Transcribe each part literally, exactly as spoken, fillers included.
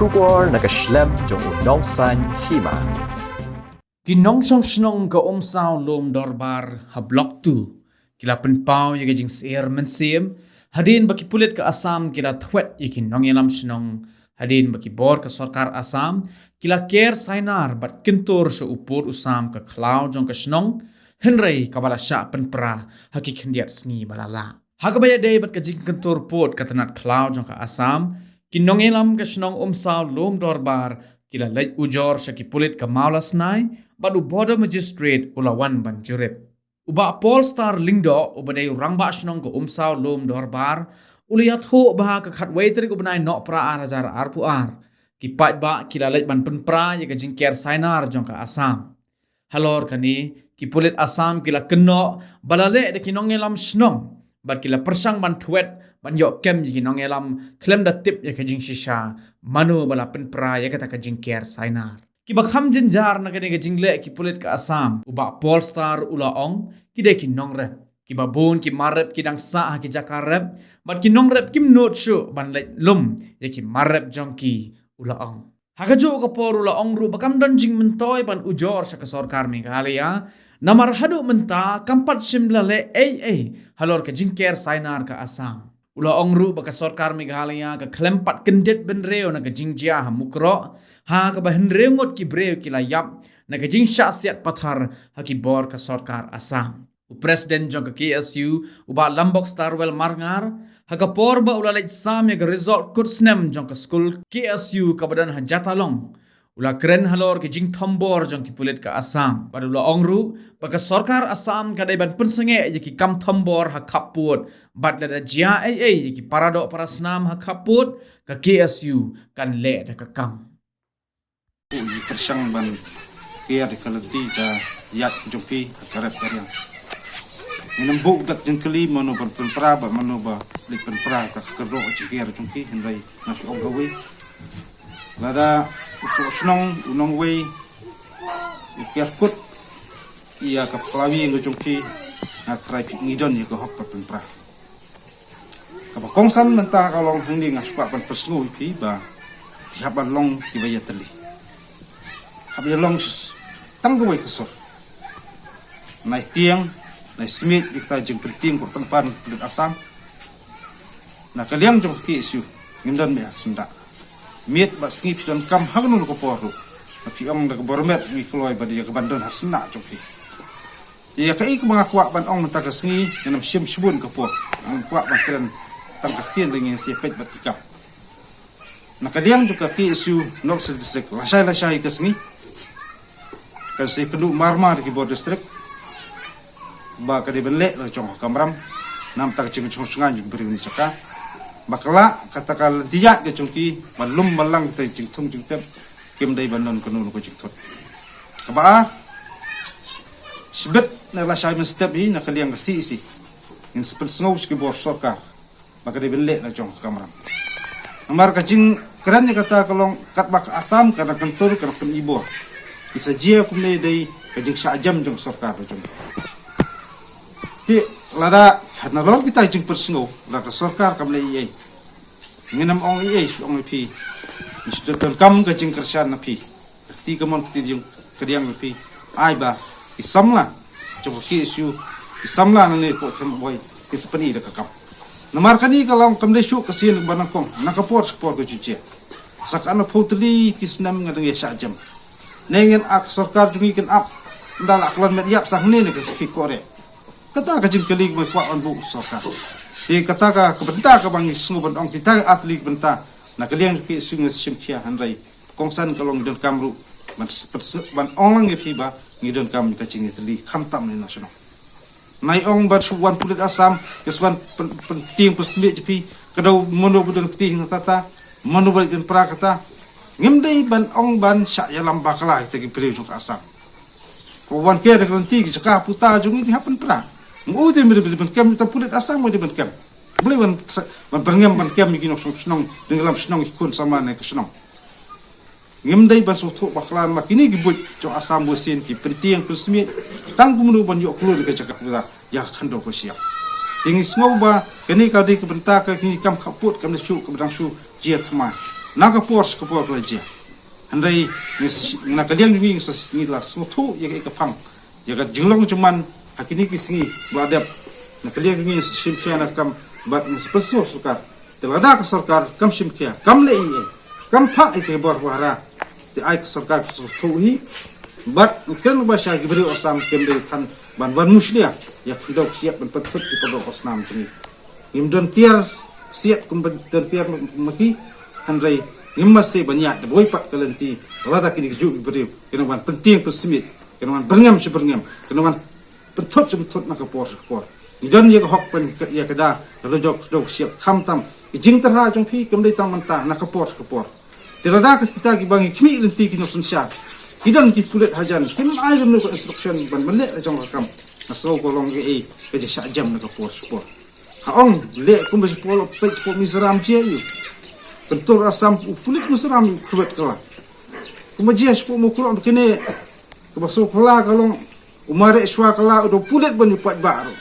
Khubor na ka shlem jong u Nongsaiñ Hima. Ki nongshong shnong ka Umsaw Lum Dorbar ha Block two ki la pynpaw ïa ka jingsyier mynsiem hadien ba ki pulit ka Assam ki la thwet ïa ki nongïalam shnong, hadien ba ki bor ka sorkar Assam ki la ker sainar bad kyntur sha u pud u sam ka khlaw jong ka shnong, hynrei kaba la shah pynpra ha ki khyndiat sngi ba la lah. Ha kaba ïadei bad ka jingkyntur pud ka tnat khlaw jong ka Assam, ki nongïalam ka shnong Umsaw Lum Dorbar ki la leit ujor sha ki pulit ka Mawlasnai, bad u Border Magistrate u la wan ban jurip. U Bah Paul Star Lyngdoh, uba dei u rangbah shnong ka Umsaw Lum Dorbar, u la ïathuh ba ha ka khatwei tarik u bnai Nohprah ar hajar arphew ar, ki paidbah ki la leit ban pynpra ïa ka jingker sainar jong ka Assam. Halor kane, ki pulit Assam ki la kynnoh ba la leh da ki nongïalam shnong, bad ki la pyrshang ban thwet ban ïoh kem ïa ki nongïalam khlem da tip ïa ka jingshisha mano ba la pynpra ïa kata ka jingker sainar. Kiba kham jynjar na kane ka jingleh ki pulit ka Assam, u Bah Paul Star u la ong, ki dei ki nongrep. Kiba bun ki mar rep ki dang sah ha ki jaka rep, bad ki nongrep kim nud shuh ban leit lum ïa ki mar rep jong ki, u la ong. Ha kajuh ka por u la ong ruh ba kam don jingmyntoi ban ujor sha ka sorkar Meghalaya, namar haduh mynta kam pat shym la leh ei ei halor ka jingker sainar ka Assam. U la ong ruh ba ka sorkar Meghalaya ka khlem pat kyndit bynriew na ka jingjia ha Mukroh, ha kaba hynriew ngut ki briew ki la ïap na ka jingshah siat pathar ha ki bor ka sorkar Assam. U President jong ka K S U, u Bah Lambok Starwell Marngar, ha ka por ba u la leit sam ïa ka result kut snem jong ka skul K S U kaba don ha Jatalong, u la kren halor ka jingthombor jong ki pulit ka Assam. Bad u la ong ruh ba ka sorkar Assam ka dei ban pynsangeh ïa ki kam thombor ha khappud, bad lada jia ei ei ïa ki paradoh parasnam ha khappud, ka K S U kan leh da ka kam. Pyrshang ban kiar ïa ka lynti ka ïaid jong phi ha ka rep ka riang. Ngin ym buh dak jingkylli mano ban pynpra bad mano ba leit pynpra ïa ka kyrdoh jingkiar jong phi, hynrei nga shu ong kawei. Lada u soh shnong u nongwei u kiar kut ïa ka phlawi nga jong phi, nga trai phi ngi don ïa ka hok ban pynpra. Kaba kongsan mynta ka long hangne nga shu kwah ban pynsngew ïa phi ba phi hap ban long kiba ïatylli. Hap ïa long tang kawei ka sur. Nai tieng, nai smiej ïa kata jingpyntieng ka pynpan pulit Assam. Na ka liang jong ka K S U ngim don mih ha syndah. Miet bad sngi phi donkam ha kano kano ka por ruh. Na phi ong da ka bor met ngi kloi ba dei ka ban don ha syndah jong phi. Ïa kaei kaba nga kwah ban ong mynta ka sngi, ngam shim shibun ka por. Nga kwah ban kren tang ka ktien, ngin sa peit bad ki kam. Na ka liang jong ka K S U North Central District, lashai lashai ka sngi kan sa ïakynduh marmar ki bor district ba ka dei ban leh la jong ka kamram. Namar ka jingshong shngain jong briew ne jaka, ba ka lah kata ka lynti ïaid ka jong ki ban lum ban lang kata jingthung jingtep, kim dei ban don kano kano ka jingthut. Kaba ar, shibit na lashai mynstep hi na ka liang ka C E C, ngin sa pynsngew sha ki bor sorkar ba ka dei ban leh la jong ka kamram. Namar ka jingkren ïa kata ka long katba ka Assam ka dang kyntur ka dang pyni bor. Ki sa jia kumne dei ka jingshah jem jong ka sorkar la jong. Te lada nalor kita jingpynsngew, lada ka sorkar kam leh ei ei, ngin ym ong ei ei, shu ong ïa phi, ngi shu donkam ka jingkyrshan na phi. Ka kti kamon ka kti jong ka diang ïa phi. Ai ba ki samla jong ka K S U, ki samla na ne ko them boi, kin sa pyni da ka kam. Namar kane ka long kam dei shuh ka sien ba nyngkong, na ka por sha ka por ka jujia. Sa ka arphew tylli ki snem nga dang ïa shah jem. Ne ngin ak sorkar jong ngi kin ap, nda la klon met ïap sa hangne ne ka sakhi kore. Kata ka jingkylli ba kwah ban buh sorkar. Te kata ka, ka bynta kaba ngi sngew ban ong kita ki artylli ki bynta. Na ka liang ka K S U ngi shim khia, hynrei kongsan ka long ngi donkam ruh ban s-, ban s-, ban ong lang ïa phi ba ngi donkam ka jingïatylli khamtam na shnong. Nai ong ban shu wan pulit Assam, ïa shu wan pyn-, pyntieng pynsmiej ïa phi, ka dei mano ba don kti hangta ta, mano ba leit pynpra kata. Ngim dei ban ong ban shah ïalam bakla ïa kita ki briew jong ka Assam. Ko wan kiar da ka lynti ki jaka puta jong ngi, ki hap pynpra. Ngu te mri ban kem, ta pulit Assam mri ban kem. Bli ban, ban, ban ngem ban kem ki nongshong shnong, dang lam shnong ki khun samla ne ka shnong. Ngim dei ban sngewthuh bakla namar kine ki buit jong Assam Bureau ki pyntieng pynsmiej. Tang kumno ban ïoh klur ka jaka puta ïa ka khyndew ka shyiap. Te ngi sngew ba kane ka dei ka bynta ka kine kam khappud kam dei shuh kaba dang shu jia thymmai. Na ka por sha ka por ka la jia. Hynrei ngi sa, na ka liang jong ngi ngi sa, ngi la sngewthuh ïa ka, ïa ka phang, ïa ka jinglong jingman ha kine ki sngi ba la dep. Na ka liang jong ngi ngi sa shim khia na ka kam bad ngi sa pynsngew sorkar. Te lada ka sorkar kam shim khia, kam leh ei ei, kam phah ïa ka bor pahara, te ai ka sorkar ka sngewthuh hi. Bad ngi kren ba sha ki briew Assam kim dei than ban wan mushlia ïa ka khyndew ka shyiap ban pynthut ïa ka bor ka snam jong ngi. Ngim don tiar siat kum ba don tiar ma, ma ki, hynrei ngim mesti ban ïaid da bawei pat ka lynti. Lada kine ki juh ki briew ki nang wan pyntieng pynsmit, ki nang wan byrngem sha byrngem, ki nang wan pynthut sha pynthut na ka por sha ka por. Ngi don ïa ka hok ban ïa ka da ka dujok ka dujok siat, khamtam ki jingtyrha jong phi kam dei tang mynta, na ka por sha ka por. Te lada ka kita kiba ngi khmih lynti ki nongsynshar, ki don ki pulit hajan, kim ai lem ka instruction ban ban leh la jong ka kam. Nga sngew ka long kaei ka jingshah jam na ka por sha ka por. Ha ong leh kumba shapoh la peit shapoh Mizoram jia ïa u. Kyntur Assam u pulit Mizoram u khwet kala. Kumba jia shapoh Mawkyrwat kine kaba sngewkala ka long u mareh shwa kala u dei u pulit ban u paidbah ruh.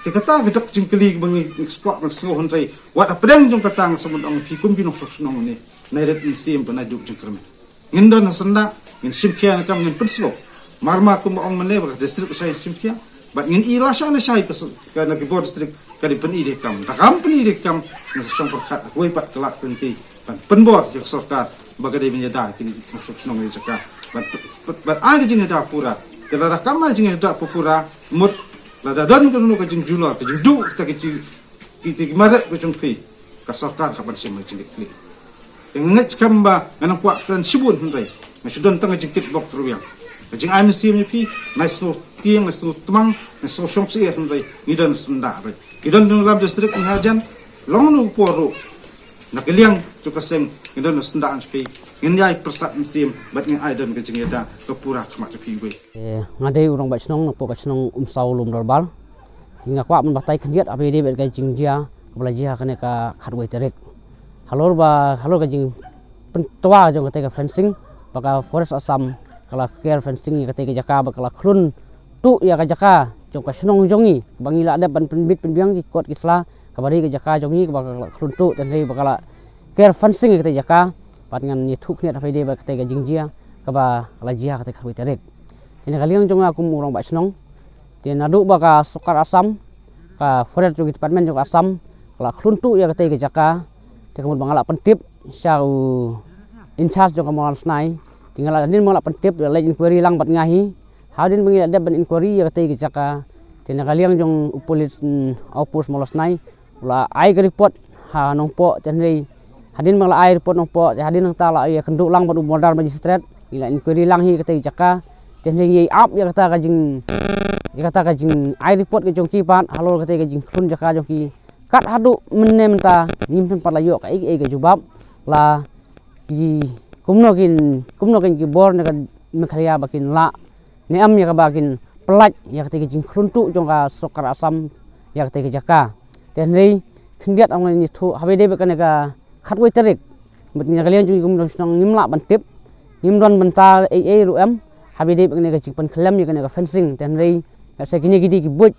Te kata ka dok jingkylli ba ngi ngi kwah ban sngew, hynrei wat hapdeng jong kata nga sa mut ong phi kum ki nongshong shnong ne, nai rit mynsiem ba nai duh jingkyrmen. Ngin don ha syndah, ngin shim khia na kam, ngin pynsngew. Mar mar kumba ong mynne ba ka district ka shai shim khia. Bad ngin i lashai lashai ka su-, ka na ki bor district ka dei pyni de kam. Da kam pyni de kam, ngin sa shong pyrkhat da kawei pat ka lad ka lynti ban pynbor ïa ka sorkar ba ka dei ban ïada ïa kine ki nongshong shnong ïa ka jaka. Ban pyn-, pyn-, ban ai ka jingïada pura. Te lada kam ai jingïada pura, mut lada don kano ka jingjulor, ka jingduh kita ki jing, ki, ki, ki mareh ka jong phi, ka sorkar ka ban shim ka jingkitkhlieh. Te nga ngeit skhem ba nga nang kwah kren shibun, hynrei nga shu don tang ka jingkitbok ruh ïa. Ka jingai mynsiem ïa phi, nai sngew tieng, nai sngew tmang, nai sngew shong syier, hynrei ngi don syndah beit. Ngi don jinglam district ngi hajan, long no por ruh. Na ka liang jong ka seng ngi don syndah ngi phi, ngin ïai pyrsad mynsiem bad ngin ai don ka jingïada ka pura khmat jong phi wei. Eh, nga dei u Rangbah Shnong napoh ka shnong Umsaw Lumdorbar. Te nga kwah ban batai khyndiat haba ïadei bad ka jingjia kaba la jia kane ka khatwei tarik. Halor ba, halor ka jingpyntwa jong katei ka fencing ba ka Forest Assam ka la ker fencing ïa katei ka jaka bad ka la khlun tuh ïa ka jaka jong ka shnong jong ngi ba ngi la dep ban pynbit pynbiang ki kot ki sla kaba dei ka jaka jong ngi kaba ka la khlun tuh, te hynrei ba ka la ker fencing ïa katei ka jaka. Bad ngan ïathuh khyndiat haba ïadei bad katei ka jingjia kaba ka la jia katei ka khatwei tarik. Te na ka liang jong nga kum u Rangbah Shnong, te naduh ba ka sorkar Assam, ka Forest jong ki department jong ka Assam ka la khlun tuh ïa katei ka jaka, te ka mut ba nga la pyntip sha u in charge jong ka Mawlasnai. Te nga la, hadien ba nga la pyntip, la leit inquiry lang bad nga hi. Hadien ba ngi la dep ban inquiry ïa katei ka jaka, te na ka liang jong u police, mm, outpost Mawlasnai, u la ai ka report ha Nongpoh, te hynrei hadien ba la ai report Nongpoh, te hadien nangta la ïakynduh lang bad u border magistrate, ngi la inquiry lang hi katei ka jaka, te hynrei ngi ap ïa kata ka jing, ïa kata ka jingai report ka jong ki pat halor katei ka jingkhlun jaka jong ki. Kat haduh mynne mynta ngim pat la ïoh kaei kaei ka jubab, la ki kumno kin, kumno kin ki bor na ka Meghalaya ba kin lah ne em ïa kaba kin pyllait ïa katei ka jingkhlun tuh jong ka sorkar Assam ïa katei ka jaka. Te hynrei khyndiat ong ngan ïathuh haba ïadei bad kane ka khatwei tarik. Bad na ka liang jong ngi kum u Rangbah Shnong ngim lah ban tip, ngim don bynta ei ei ruh em haba ïadei bad kane ka jingpynkhlem ïa kane ka fencing. Te hynrei lehse kine ki dei ki buit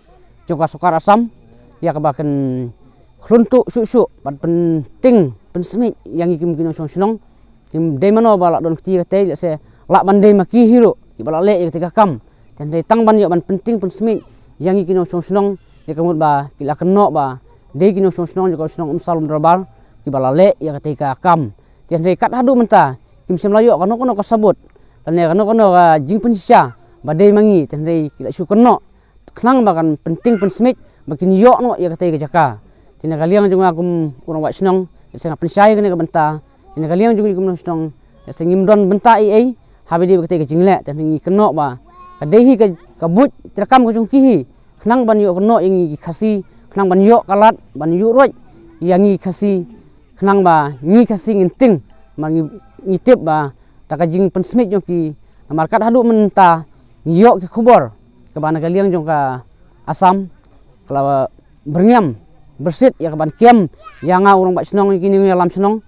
jong ka sorkar Assam ïa kaba kin khlun tuh shuh shuh bad pyntieng pynsmit ïa ngi kum ki nongshong shnong. Te dei mano ba la don kti katei, lehse lah ban dei ma ki hi ruh kiba la leh ïa katei ka kam. Te hynrei tang ban ïoh ban pyntieng pynsmit ïa ngi ki nongshong shnong, ïa ka mut ba ki la kynnoh ba dei ki nongshong shnong jong ka shnong Umsaw Lumdorbar kiba la leh ïa katei ka kam. Te hynrei kat haduh mynta kim shym la ïoh kano kano ka sabut lane kano kano ka jingpynshisha ba dei ma ngi, te hynrei ki la shu kynnoh khnang ba kan pyntieng pynsmit ba kin ïoh noh ïa katei ka jaka. Te na ka liang jong nga kum u Rangbah Shnong, lehse nga pynshai ïa kane ka bynta. Te na ka liang jong ngi kum u Rangbah Shnong, lehse ngim don bynta ei ei haba ïadei bad katei ka jingleh. Te ngi kynnoh ba ka dei hi ka, ka buit treikam ka jong ki hi khnang ban ïoh kynnoh ïa ngi ki Khasi, khnang ban ïoh ka lad ban ïuh roit ïa ngi ki Khasi, khnang ba ngi ki Khasi ngin tieng. Namar ngi, ngi tip ba da ka jingpynsmit jong ki, namar kat haduh mynta ngi ïoh ki khubor kaba na ka liang jong ka Assam ka la byrngem byrsit ïa kaban kem ïa nga u Rangbah Shnong, ïa ki nongïalam shnong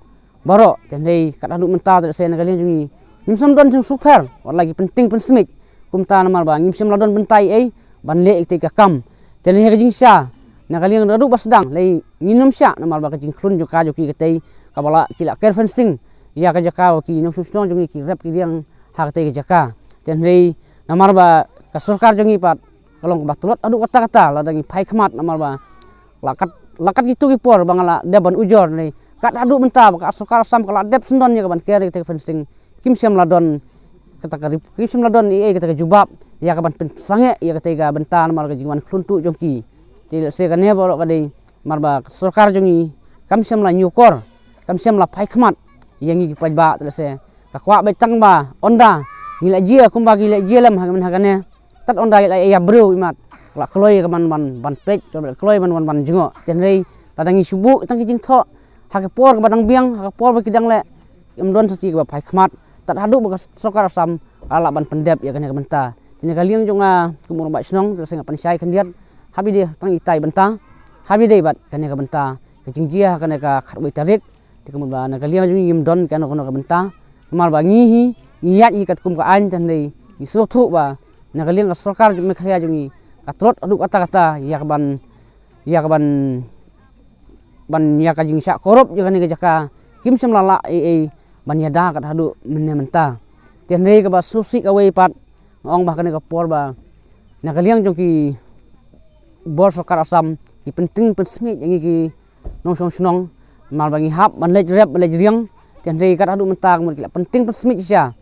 baroh. Te hynrei kat haduh mynta te lehse na ka liang jong ngi ngim shym don jingsngewpher wat la ki pyntieng pynsmit kumta, namar ba ngim shym la don bynta ei ei ban leh ïa katei ka kam. Te na ka jingshisha na ka liang naduh ba sdang lei ngin ym shah namar ba ka jingkhlun jong ka jong ki katei kaba la ki la ker fencing ïa ka jaka ba ki nongshong shnong jong ngi ki rep ki riang ha katei ka jaka. Te hynrei namar ba ka sorkar jong ngi pat ka long kaba tlot haduh katta katta lada ngi phai khmat namar ba la kat la kat kitu ki por ba nga la dep ban ujor ne kat haduh mynta ba ka sorkar Assam ka la dep sngewdon ïa ka ban ker ïa katei ka fencing kim shym la don kata ka rip- kim shym la don ei ei kata ka jubab ïa ka ban pynsangeh ïa katei ka bynta namar ka jingwan khlun tuh jong ki. Te lehse kane baroh ka dei namar ba ka sorkar jong ngi kam shym la ñiewkor kam shym la phai khmat ïa ngi ki paidbah. Te lehse ka kwah beit tang ba ynda ngi la jia kumba ki la jia lem ha kane ha kane tad ynda la ïa briew imat la kloi ka ban ban ban peit la kloi ban ban ban jngoh. Te hynrei lada ngi shu buh tang ki jingthoh ha ka por kaba dang biang ha ka por ba ki dang leh ym don sa ki kaba phai khmat tad haduh ba ka sorkar Assam ka la lah ban pyndep ïa kane ka bynta. Te na ka liang jong nga kum u rangbah shnong te lehse nga pynshai khyndiat haba dei tang itai bynta haba dei bad kane ka bynta ka jingjia ha kane ka khatwei tarik. Te ka mut ba na ka liang jong ngi ngim don kano kano ka bynta namar ba ngi hi ngi ïaid hi katkum ka aiñ. Te hynrei ngi sngewthuh ba na ka liang ka sorkar jong Meghalaya jong ngi ka tlot haduh katta katta ïa ka ban ïa ka ban ban ïa ka jingshah korup ïa kane ka jaka kim shym la lah ei ei ban ïada kat haduh mynne mynta. Te hynrei kaba sngewsih kawei pat nga ong ba kane ka por ba na ka liang jong ki bor sorkar Assam ki pynting pynsmit ïa ngi ki nongshong shnong namar ba ngi hap ban leit rep ban leit riang. Te hynrei kat haduh mynta ka mut ki la pynting pynsmit shisha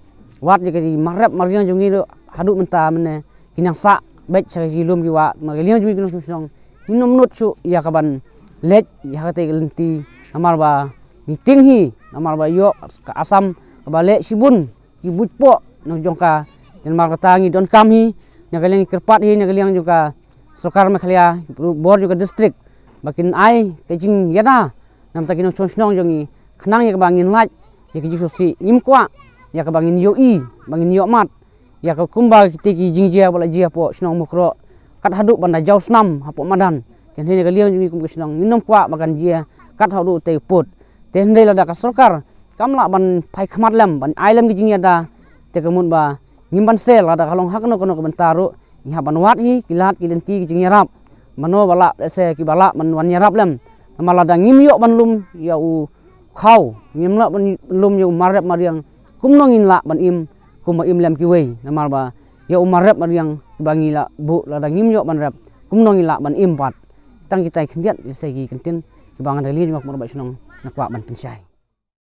wat ïa ki mar rep mar riang jong ngi ruh haduh mynta mynne ki nang sah beit sha ki lum ki wah. Namar ka liang jong ngi ki nongshong shnong ngin ym nud shuh ïa ka ban leit ïa katei ka lynti namar ba ngi tieng hi namar ba ïoh ka Assam kaba leh shibun ki buit poh na jong ka. Namar kata ngi donkam hi na ka liang ngi kyrpad hi na ka liang jong ka sorkar Meghalaya bor jong ka district ba kin ai ka jingïada namar ki nongshong shnong jong ngi khnang ïa kaba ngin lait ïa ka jingsngewsih ngim kwah ïa kaba ngin ïohi ba ngin ïoh mat ïa ka kumba kitei ki jingjia ba la jia hapoh shnong Mukroh kat haduh ban da jaw snam hapoh madan. Te hynrei na ka liang jong ngi kum ka shnong ngin ym kwah ba kan jia kat haduh tei put. Te hynrei lada ka sorkar kam lah ban phai khmat lem ban ai lem ki jingïada te ka mut ba ngim ban sel lada ka long ha kano kano ka bynta ruh ngi hap ban wad hi ki lad ki lynti ki jingïarap mano ba lah lehse kiba lah ban wan ïarap lem. Namar lada ngim ïoh ban lum ïa u khaw ngim lah ban lum ïa u mar rep mar riang kumno ngin lah ban im kumba im lem kiwei namar ba ïa u mar rep mar riang kiba ngi la buh lada ngim ïoh ban rep kumno ngi lah ban im pat. Tang kitai khyndiat lehse ki kyntien kiba nga da lei jong nga kum u rangbah shnong nga kwah ban pynshai.